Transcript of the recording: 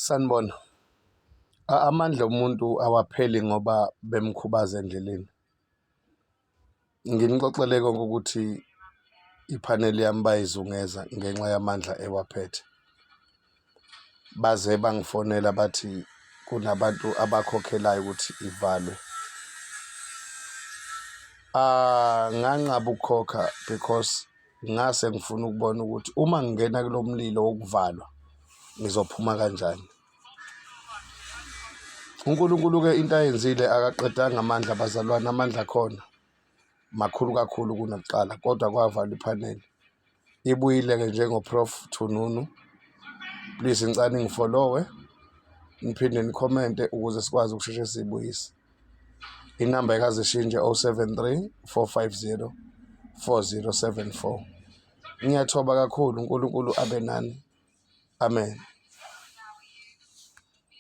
Sanibona. Amandla omuntu awapheli ngoba bemkhubaza endleleni. Nginixoxele konke ukuthi iphaneli yami bayizungeza ngenxa yamandla ewaphethe. Baze bangifonela bathi kunabantu abakhokhelayo ukuthi ivalwe. Ah, nganqaba ukukhokha because ngase ngifuna ukubona ukuthi uma ngingena kulo mlilo wokuvalwa ngizophuma kanjani. UNkulunkulu-ke into ayenzile akaqedanga amandla bazalwane, amandla akhona makhulu kakhulu kunakuqala kodwa kwavalwa iphaneli. Ibuyile-ke njengo-Prof Thununu. Please ngicela ningifolowe niphinde nikhomente ukuze sikwazi ukusheshe siyibuyise. Inamba ayikaze ishintshe 073 450 4074. Ngiyathoba kakhulu, uNkulunkulu abe nani. Amen.